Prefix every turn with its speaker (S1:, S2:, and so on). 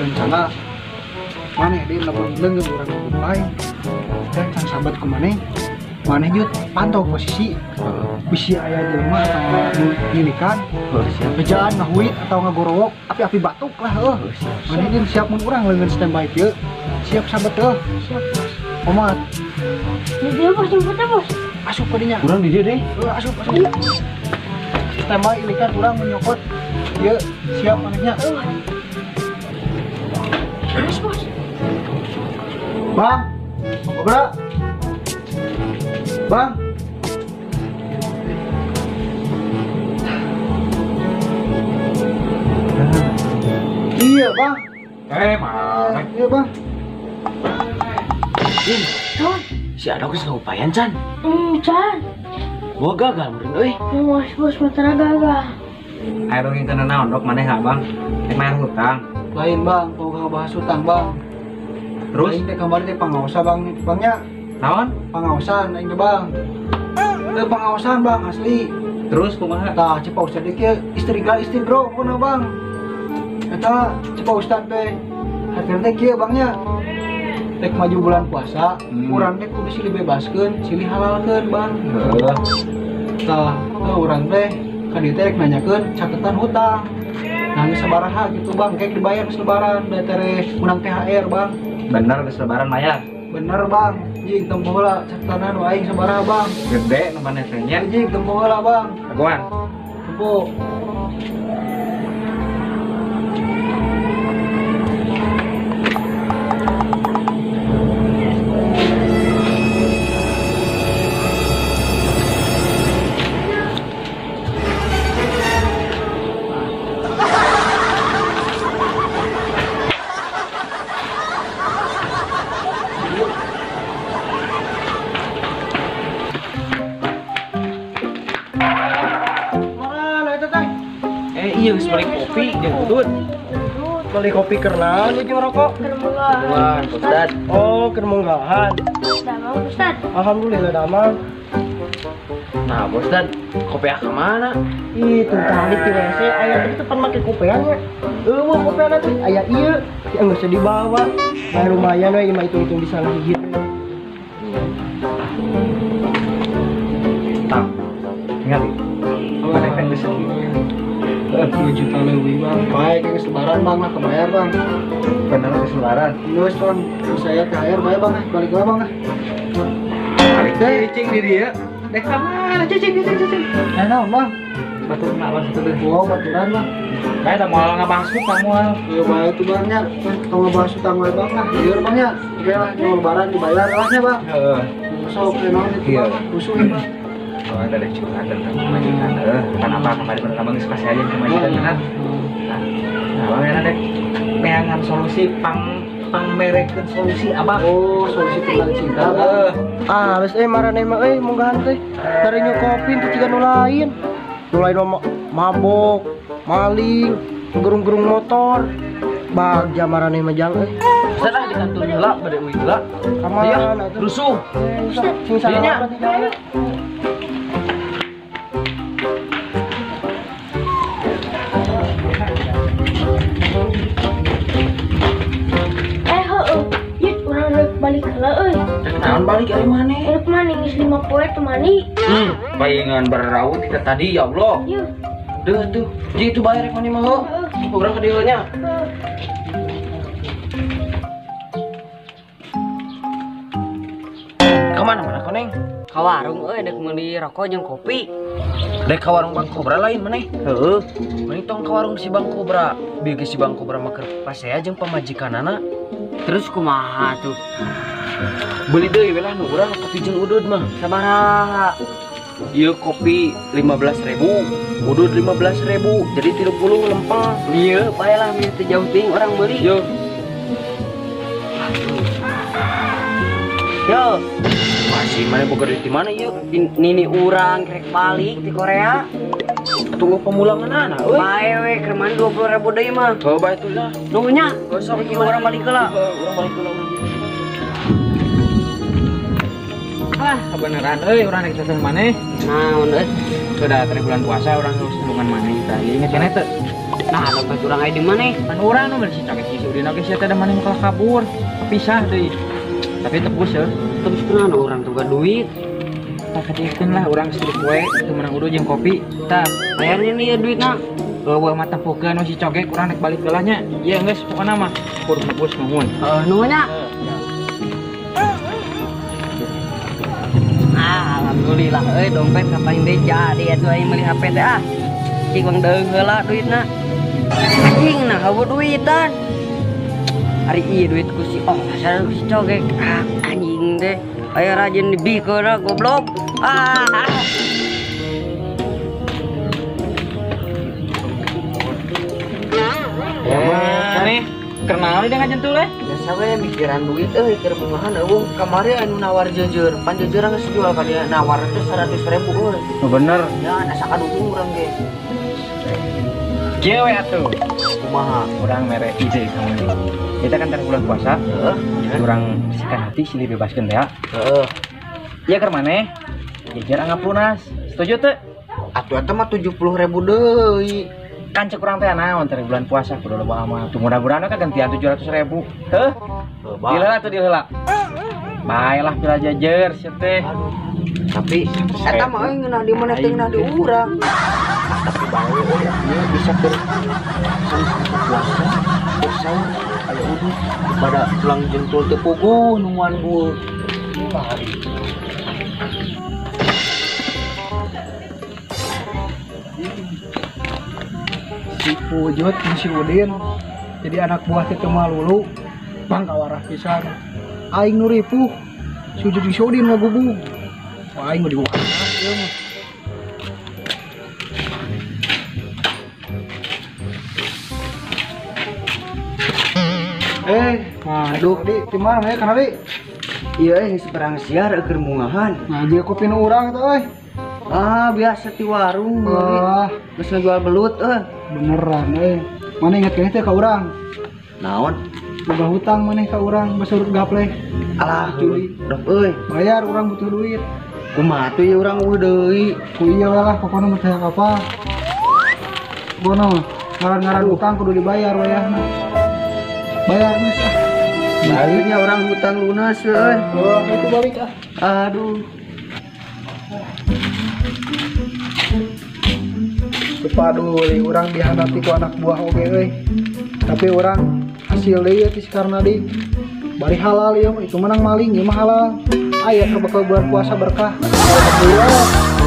S1: Rencana mana dia lamun leungeun urang kupai dan can sahabat ku maneh maneh jut pantau posisi bisi aya jelema atau ngilikan bejaan ngahuit atau ngagorowok api-api batuk lah heuh maneh dia siap mun urang leungeun standby kieu siap sahabat heuh
S2: siap
S1: omat
S2: di dieu bos jemputna bos
S1: asup ka dinya
S3: urang di dieu deh
S1: asup asup standby ilikan urang menyokot ieu siap manehnya.
S2: Terus bos.
S1: Bang, Kobra. Bang. Iya bang.
S3: Mana?
S1: Iya bang.
S3: Si Adok geus ngaupayan can.
S2: Can.
S3: Gua gagal meureun euy.
S2: Bos, bos motorna gagal.
S4: Ayo dong yang naon dok maneh ha bang? Rek bayar hutang.
S1: Lain bang, tau gak bahas hutang bang.
S4: Terus?
S1: Aing teh kamari teh pangaosan bang, bangnya.
S4: Naon?
S1: Pangaosan aing teh bang. Teh pangaosan bang asli.
S4: Terus kumaha?
S1: Tah ceuk Pak Ustad kieu istighfar istighfar kumaha bang. Eta ceuk Pak Ustad teh hartina teh kieu bangnya. Rek maju bulan puasa, urang teh kudu silih bebaskeun, silih halalkeun bang.
S4: Heeh.
S1: Tah, urang teh ka dieu teh rek nanyakeun catetan hutang. Nah, geus sabaraha gitu bang, kayak dibayar geus lebaran, da tereh menang THR bang.
S4: Bener geus lebaran mayar.
S1: Bener bang, jing tempo heula catatan nu aing sabaraha bang.
S4: Gede nu maneh teh nya.
S1: Jing tempo heula bang.
S4: Kaguan.
S1: Tempo.
S3: Iya, geus beli kopi jeung udut.
S5: Beli kopi keur naon ieu jeung rokok?
S2: Keur munggahan.
S3: Ustad.
S5: Oh, keur munggahan.
S2: Damang Ustad.
S5: Alhamdulillah damang.
S3: Nah, Ustad, kopi ka mana?
S5: Ih, tuh tadi di WC aya tadi teh pan make kopean nya. Eueuh kopean teh aya ieu, geus dibawa. Nah, lumayan we mah hitung-hitung bisa ngahiji.
S4: Tah. Tingali. Mana kan geus
S1: 2 juta lebih bang, baik geus lebaran bang lah kebayar bang.
S4: Bener geus lebaran.
S1: Geus bang, saya THR bae bang, balik lah bang.
S4: Balik deh, cicing di dieu. Dek ka mana cicing cicing cicing.
S1: Eh naon bang?
S4: Baturan abang satu deh.
S1: Wow, baturan bang.
S4: Kayak tak moal ngabahas hutang moal.
S1: Iya bae tuh bang nya. Tong ngabahas hutang wae bang lah. Ieu bang nya. Oke lah, mau lebaran dibayar lah nya bang.
S4: Heeh.
S1: Sok naon itu bang, rusuh bang.
S4: Oh, ada curhat tentang pemajikan. Kan apa kemarin pertama geus kasih aja pemajikan kan. Nah, abang enak deh. Neangan solusi pang pangmerekeun solusi abang.
S1: Oh, solusi tentang cinta.
S5: Ah, geus maraneh mah euy munggahan teh. Darinyo kopi teh ciga nu lain. Nu lain mah mabok, maling, gerung-gerung motor. Bagja maraneh mah jang euy.
S3: Ustad ah di kantor heula bade uih heula.
S5: Ka mana atuh?
S3: Rusuh.
S5: Sing salah.
S2: Balik heula euy.
S3: Naon balik ari maneh?
S2: Rek maneh geus 5 poe teu mandi.
S3: Paingan berraut kita tadi ya Allah.
S2: Yuh.
S3: Deuh tuh. Ji itu bayar rek maneh mah heuh. Urang ka dieu nya. Ka mana-mana koneng?
S6: Ka warung euy dek meuli rokok jeung kopi.
S3: Dek ka warung Bang Kobra lain maneh? Heeh. Maneh tong ka warung si Bang Kobra. Bieu ge si Bang Kobra mah keur pasea jeung pamajikanana.
S6: Terus kumaha tuh?
S3: Beli deui we lah nu urang kopi jeung udud mah.
S6: Sabaraha?
S3: Ieu kopi 15.000, udud 15.000, jadi 30 lempeng.
S6: Ieu bae lah meh teu jauh teuing urang meuli.
S3: Yo.
S6: Yo.
S3: Masih mana boga duit di mana ieu?
S6: Nini urang rek balik di Korea.
S3: Tunggu pemulangan anak euy.
S6: Bae we keur mana 20.000 deui mah.
S3: Heuh bae tuh lah.
S6: Nuhun nya.
S3: Gak usah
S6: urang balik heula.
S3: Urang balik heula.
S4: Ah, kebenaran euy urang rek teteh maneh.
S6: Naon euy?
S4: Sudah 3 bulan puasa urang geus nulungan maneh tah. Ieu inget keneh teu?
S6: Nah, dompet urang aya di maneh?
S4: Pan urang nu beuli si cokek si Udin oge sia teh da maneh mah kabur. Kepisah deui. Tapi tebus ya.
S6: Tebus kunaon urang tuh duit.
S4: Tak kecilkeun lah urang geus poe teu meunang udu jeung kopi. Tah,
S6: bayarnya nih ya duitna.
S4: Eueuh mah tempokeun si cokek urang rek balik heula nya. Ieu geus pokona mah kur tebus nuhun.
S6: Heuh, nuhun nya. Ah, alhamdulillah euy dompet kapain deui jadi atuh aing meuli HP teh ah. Cik bang deung heula duitna. Anjing nah hawa duitan. Hari ieu duitku si oh asal si cogek ah anjing teh. Aya rajin dibikeun goblok. Ah.
S4: Maneh kenal dia ngajentul eh?
S3: Biasa we mikiran duit euy keur bungahan eueuh kamari anu nawar jeujeur, pan jeujeur geus jual ka dia nawar teh 100.000 euy.
S4: Bener.
S3: Ya asa kaduhung urang ge.
S4: Kieu we atuh.
S3: Kumaha?
S4: Urang mere ide ka maneh. Kita kan tar bulan puasa,
S3: heeh.
S4: Urang bersihkan hati silih bebaskeun teh ya.
S3: Heeh.
S4: Ieu keur maneh? Jejer anggap lunas. Setuju teu?
S3: Atuh eta mah 70.000 deui.
S4: Kan cek urang teh naon teh bulan puasa kudu loba amal. Tuh mudah-mudahan kan gantian 700.000. Heuh. Diheula atuh diheula. Bae lah pila jejer sia teh.
S3: Tapi eta mah euy ngeunah di mana teh ngeunah di urang. Tapi bae euy ieu bisa keur puasa sahur aya udud pada tulang jentul teu puguh nungguan bueur.
S1: Si Pujut si Udin jadi anak buah teh teu malulu bang kawarah pisan aing nu ripuh si Ujut si Udin ngagubug wah aing mah diwarah ieu mah. Aduh, di mana ya kana di?
S3: Ieu geus perang siar keur mungahan.
S1: Nah, dia kopi nu urang eta euy.
S3: Ah, biasa ti warung.
S1: Wah,
S3: geus ngajual belut euy.
S1: Beneran euy. Maneh inget keneh teh ka urang?
S3: Naon?
S1: Boga hutang maneh ka urang basurut gapleh.
S3: Alah,
S1: culi.
S3: Dok euy.
S1: Bayar urang butuh duit.
S3: Kumaha tuh ieu urang eueuh deui?
S1: Ku ieu lah pokona mah teh apa. Bono, ngaran-ngaran hutang kudu dibayar wayahna. Bayar geus ah.
S3: Baliknya orang hutang lunas euy.
S1: Oh, itu balik ah.
S3: Aduh.
S1: Kepaduli urang dihandati ku anak buah oge euy. Tapi urang hasil deui ti si Karnadi. Bari halal ieu mah, itu menang maling ieu mah halal. Aya keur bakal bulan puasa berkah. Alhamdulillah.